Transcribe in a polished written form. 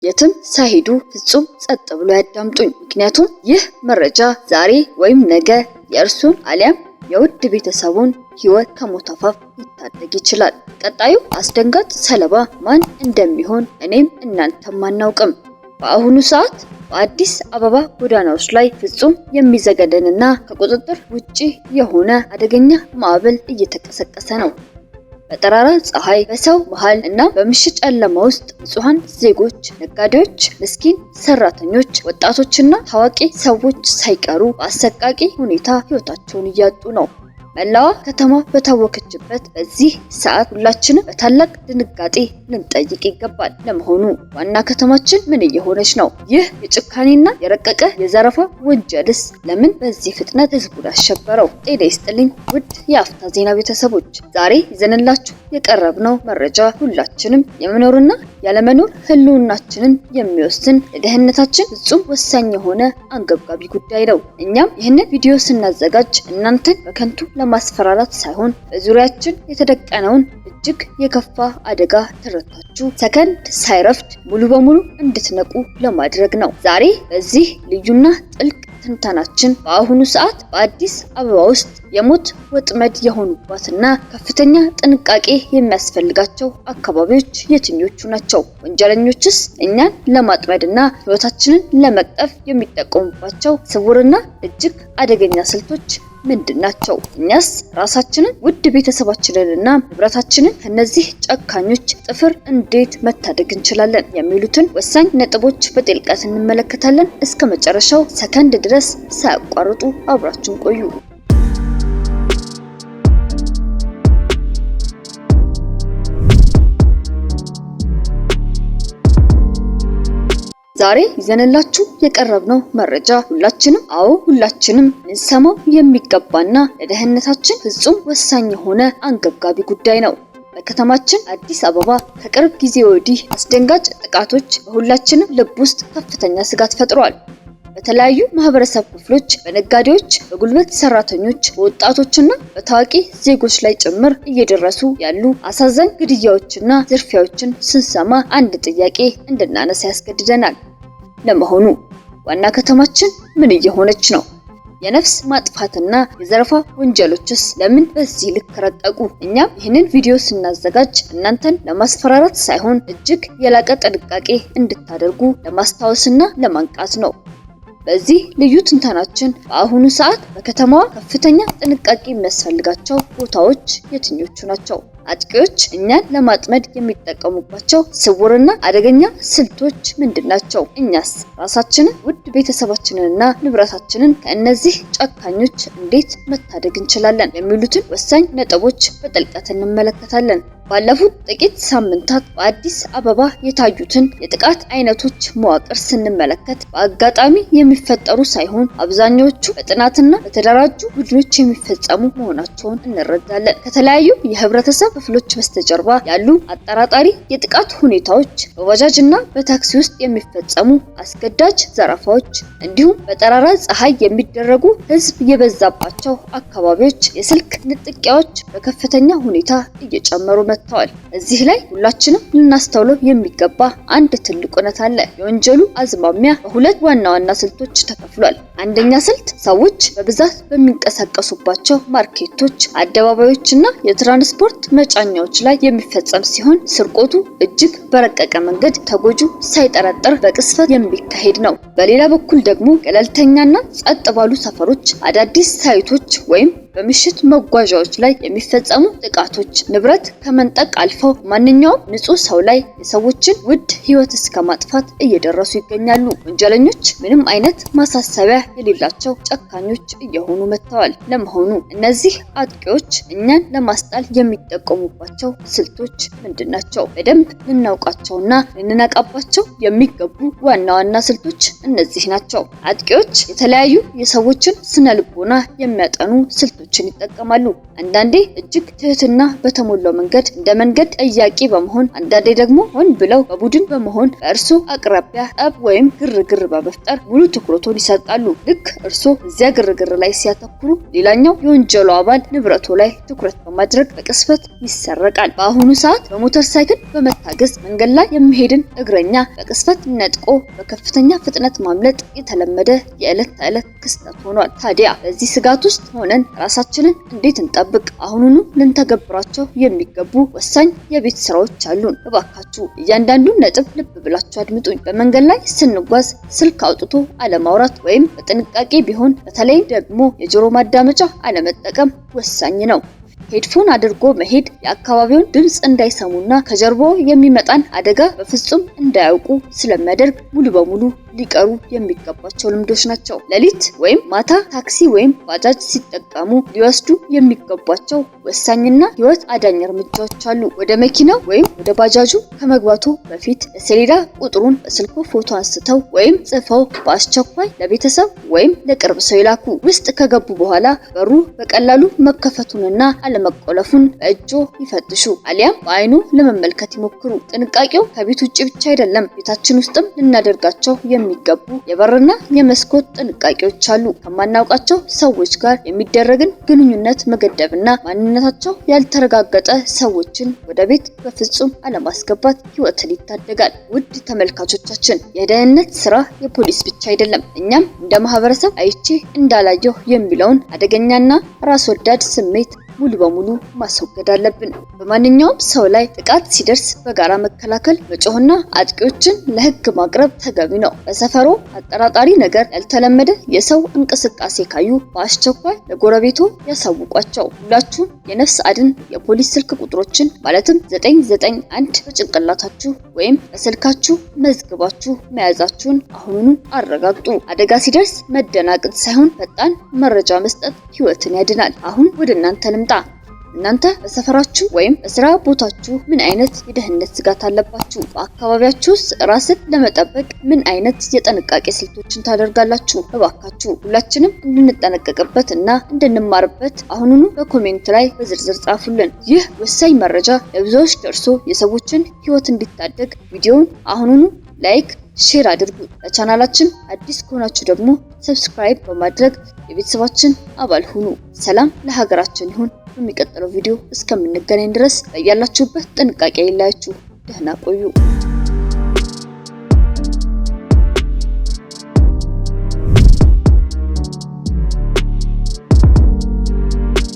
የትም ሳይሄዱ ፍጹም ጸጥ ብሎ ያዳምጡኝ። ምክንያቱም ይህ መረጃ ዛሬ ወይም ነገ የእርሱን አሊያም የውድ ቤተሰቡን ሕይወት ከሞት አፋፍ ሊታደግ ይችላል። ቀጣዩ አስደንጋጭ ሰለባ ማን እንደሚሆን እኔም እናንተም አናውቅም። በአሁኑ ሰዓት በአዲስ አበባ ጎዳናዎች ላይ ፍጹም የሚዘገንንና ከቁጥጥር ውጪ የሆነ አደገኛ ማዕበል እየተቀሰቀሰ ነው። በጠራራ ፀሐይ፣ በሰው መሃል እና በምሽት ጨለማ ውስጥ ንጹሐን ዜጎች፣ ነጋዴዎች፣ ምስኪን ሰራተኞች፣ ወጣቶችና ታዋቂ ሰዎች ሳይቀሩ በአሰቃቂ ሁኔታ ሕይወታቸውን እያጡ ነው። መላዋ ከተማ በታወከችበት በዚህ ሰዓት ሁላችንም በታላቅ ድንጋጤ ልንጠይቅ ይገባል። ለመሆኑ ዋና ከተማችን ምን እየሆነች ነው? ይህ የጭካኔና የረቀቀ የዘረፋ ወንጀልስ ለምን በዚህ ፍጥነት ህዝቡን አሸበረው? ጤና ይስጥልኝ ውድ የአፍታ ዜና ቤተሰቦች፣ ዛሬ ይዘንላችሁ የቀረብነው መረጃ ሁላችንም የመኖርና ያለመኖር ህልውናችንን የሚወስን፣ ለደህንነታችን ፍጹም ወሳኝ የሆነ አንገብጋቢ ጉዳይ ነው። እኛም ይህንን ቪዲዮ ስናዘጋጅ እናንተን በከንቱ ለማስፈራራት ሳይሆን፣ በዙሪያችን የተደቀነውን እጅግ የከፋ አደጋ ተረድታችሁ ሰከንድ ሳይረፍድ ሙሉ በሙሉ እንድትነቁ ለማድረግ ነው። ዛሬ በዚህ ልዩና ጥልቅ ትንተናችን በአሁኑ ሰዓት በአዲስ አበባ ውስጥ የሞት ወጥመድ የሆኑባትና ከፍተኛ ጥንቃቄ የሚያስፈልጋቸው አካባቢዎች የትኞቹ ናቸው? ወንጀለኞችስ እኛን ለማጥመድና ሕይወታችንን ለመቅጠፍ የሚጠቀሙባቸው ስውርና እጅግ አደገኛ ስልቶች ምንድን ናቸው? እኛስ ራሳችንን፣ ውድ ቤተሰባችንንና ንብረታችንን ከነዚህ ጨካኞች ጥፍር እንዴት መታደግ እንችላለን? የሚሉትን ወሳኝ ነጥቦች በጥልቀት እንመለከታለን። እስከ መጨረሻው ሰከንድ ድረስ ሳያቋርጡ አብራችሁን ቆዩ። ዛሬ ይዘንላችሁ የቀረብነው መረጃ ሁላችንም፣ አዎ ሁላችንም ልንሰማው የሚገባና ለደህንነታችን ፍጹም ወሳኝ የሆነ አንገብጋቢ ጉዳይ ነው። በከተማችን አዲስ አበባ ከቅርብ ጊዜ ወዲህ አስደንጋጭ ጥቃቶች በሁላችንም ልብ ውስጥ ከፍተኛ ስጋት ፈጥሯል። በተለያዩ ማህበረሰብ ክፍሎች፣ በነጋዴዎች፣ በጉልበት ሰራተኞች፣ በወጣቶችና በታዋቂ ዜጎች ላይ ጭምር እየደረሱ ያሉ አሳዛኝ ግድያዎችና ዝርፊያዎችን ስንሰማ አንድ ጥያቄ እንድናነሳ ያስገድደናል። ለመሆኑ ዋና ከተማችን ምን እየሆነች ነው? የነፍስ ማጥፋትና የዘረፋ ወንጀሎችስ ለምን በዚህ ልክ ረቀቁ? እኛም ይህንን ቪዲዮ ስናዘጋጅ እናንተን ለማስፈራራት ሳይሆን እጅግ የላቀ ጥንቃቄ እንድታደርጉ ለማስታወስና ለማንቃት ነው። በዚህ ልዩ ትንተናችን በአሁኑ ሰዓት በከተማዋ ከፍተኛ ጥንቃቄ የሚያስፈልጋቸው ቦታዎች የትኞቹ ናቸው? አጥቂዎች እኛን ለማጥመድ የሚጠቀሙባቸው ስውርና አደገኛ ስልቶች ምንድን ናቸው? እኛስ ራሳችንን፣ ውድ ቤተሰባችንንና ንብረታችንን ከእነዚህ ጨካኞች እንዴት መታደግ እንችላለን? የሚሉትን ወሳኝ ነጥቦች በጥልቀት እንመለከታለን። ባለፉት ጥቂት ሳምንታት በአዲስ አበባ የታዩትን የጥቃት አይነቶች መዋቅር ስንመለከት በአጋጣሚ የሚፈጠሩ ሳይሆን አብዛኛዎቹ በጥናትና በተደራጁ ቡድኖች የሚፈጸሙ መሆናቸውን እንረዳለን። ከተለያዩ የህብረተሰብ ክፍሎች በስተጀርባ ያሉ አጠራጣሪ የጥቃት ሁኔታዎች፣ በባጃጅ እና በታክሲ ውስጥ የሚፈጸሙ አስገዳጅ ዘረፋዎች፣ እንዲሁም በጠራራ ፀሐይ የሚደረጉ ህዝብ የበዛባቸው አካባቢዎች የስልክ ንጥቂያዎች በከፍተኛ ሁኔታ እየጨመሩ መጥተዋል። እዚህ ላይ ሁላችንም ልናስተውለው የሚገባ አንድ ትልቅ እውነት አለ። የወንጀሉ አዝማሚያ በሁለት ዋና ዋና ስልቶች ተከፍሏል። አንደኛ ስልት ሰዎች በብዛት በሚንቀሳቀሱባቸው ማርኬቶች፣ አደባባዮች እና የትራንስፖርት መጫኛዎች ላይ የሚፈጸም ሲሆን፣ ስርቆቱ እጅግ በረቀቀ መንገድ ተጎጂው ሳይጠረጥር በቅጽበት የሚካሄድ ነው። በሌላ በኩል ደግሞ ገለልተኛና ጸጥ ባሉ ሰፈሮች፣ አዳዲስ ሳይቶች ወይም በምሽት መጓዣዎች ላይ የሚፈጸሙ ጥቃቶች ንብረት ከመንጠቅ አልፈው ማንኛውም ንጹህ ሰው ላይ የሰዎችን ውድ ሕይወት እስከ ማጥፋት እየደረሱ ይገኛሉ። ወንጀለኞች ምንም አይነት ማሳሰቢያ የሌላቸው ጨካኞች እየሆኑ መጥተዋል። ለመሆኑ እነዚህ አጥቂዎች እኛን ለማስጣል የሚጠቀሙባቸው ስልቶች ምንድን ናቸው? በደንብ ልናውቃቸውና ልንነቃባቸው የሚገቡ ዋና ዋና ስልቶች እነዚህ ናቸው። አጥቂዎች የተለያዩ የሰዎችን ስነ ልቦና የሚያጠኑ ስልቶች ስልቶችን ይጠቀማሉ። አንዳንዴ እጅግ ትህትና በተሞላው መንገድ እንደ መንገድ ጠያቂ በመሆን፣ አንዳንዴ ደግሞ ሆን ብለው በቡድን በመሆን በእርሶ አቅራቢያ ጠብ ወይም ግርግር በመፍጠር ሙሉ ትኩረቶን ይሰርቃሉ። ልክ እርሶ እዚያ ግርግር ላይ ሲያተኩሩ ሌላኛው የወንጀሉ አባል ንብረቶ ላይ ትኩረት በማድረግ በቅጽበት ይሰረቃል። በአሁኑ ሰዓት በሞተር ሳይክል በመታገዝ መንገድ ላይ የሚሄድን እግረኛ በቅጽበት ነጥቆ በከፍተኛ ፍጥነት ማምለጥ የተለመደ የዕለት ተዕለት ክስተት ሆኗል። ታዲያ በዚህ ስጋት ውስጥ ሆነን ራሳችንን እንዴት እንጠብቅ? አሁኑኑ ልንተገብራቸው የሚገቡ ወሳኝ የቤት ስራዎች አሉን። እባካችሁ እያንዳንዱን ነጥብ ልብ ብላችሁ አድምጡኝ። በመንገድ ላይ ስንጓዝ ስልክ አውጥቶ አለማውራት ወይም በጥንቃቄ ቢሆን፣ በተለይም ደግሞ የጆሮ ማዳመጫ አለመጠቀም ወሳኝ ነው። Headphone አድርጎ መሄድ የአካባቢውን ድምፅ እንዳይሰሙና ከጀርባው የሚመጣን አደጋ በፍጹም እንዳያውቁ ስለሚያደርግ ሙሉ በሙሉ ሊቀሩ የሚገባቸው ልምዶች ናቸው። ሌሊት ወይም ማታ ታክሲ ወይም ባጃጅ ሲጠቀሙ ሊወስዱ የሚገባቸው ወሳኝና ሕይወት አዳኝ እርምጃዎች አሉ። ወደ መኪናው ወይም ወደ ባጃጁ ከመግባቱ በፊት የሰሌዳ ቁጥሩን በስልኮ ፎቶ አንስተው ወይም ጽፈው በአስቸኳይ ለቤተሰብ ወይም ለቅርብ ሰው ይላኩ። ውስጥ ከገቡ በኋላ በሩ በቀላሉ መከፈቱንና አለመቆለፉን በእጆ ይፈትሹ፣ አሊያም በአይኑ ለመመልከት ይሞክሩ። ጥንቃቄው ከቤት ውጭ ብቻ አይደለም፣ ቤታችን ውስጥም ልናደርጋቸው የሚገቡ የበርና የመስኮት ጥንቃቄዎች አሉ። ከማናውቃቸው ሰዎች ጋር የሚደረግን ግንኙነት መገደብና ማንነታቸው ያልተረጋገጠ ሰዎችን ወደ ቤት በፍጹም አለማስገባት ሕይወትን ይታደጋል። ውድ ተመልካቾቻችን፣ የደህንነት ስራ የፖሊስ ብቻ አይደለም። እኛም እንደ ማህበረሰብ አይቼ እንዳላየሁ የሚለውን አደገኛና ራስ ወዳድ ስሜት ሙሉ በሙሉ ማስወገድ አለብን። በማንኛውም ሰው ላይ ጥቃት ሲደርስ በጋራ መከላከል፣ መጮህና አጥቂዎችን ለሕግ ማቅረብ ተገቢ ነው። በሰፈሮ አጠራጣሪ ነገር፣ ያልተለመደ የሰው እንቅስቃሴ ካዩ በአስቸኳይ ለጎረቤቶ ያሳውቋቸው። ሁላችሁም የነፍስ አድን የፖሊስ ስልክ ቁጥሮችን ማለትም 991 በጭንቅላታችሁ ወይም በስልካችሁ መዝግባችሁ መያዛችሁን አሁኑኑ አረጋግጡ። አደጋ ሲደርስ መደናገጥ ሳይሆን ፈጣን መረጃ መስጠት ሕይወትን ያድናል። አሁን ወደ እናንተ ልምጣ። እናንተ በሰፈራችሁ ወይም በስራ ቦታችሁ ምን አይነት የደህንነት ስጋት አለባችሁ? በአካባቢያችሁስ ራስን ለመጠበቅ ምን አይነት የጥንቃቄ ስልቶችን ታደርጋላችሁ? እባካችሁ ሁላችንም እንድንጠነቀቅበት እና እንድንማርበት አሁኑኑ በ comment ላይ በዝርዝር ጻፉልን። ይህ ወሳኝ መረጃ ለብዙዎች ደርሶ የሰዎችን ሕይወት እንዲታደግ ቪዲዮውን አሁኑኑ like፣ share አድርጉ። ለቻናላችን አዲስ ከሆናችሁ ደግሞ subscribe በማድረግ የቤተሰባችን አባል ሁኑ። ሰላም ለሀገራችን ይሁን። በሚቀጥለው ቪዲዮ እስከምንገናኝ ድረስ በያላችሁበት ጥንቃቄ ይለያችሁ። ደህና ቆዩ።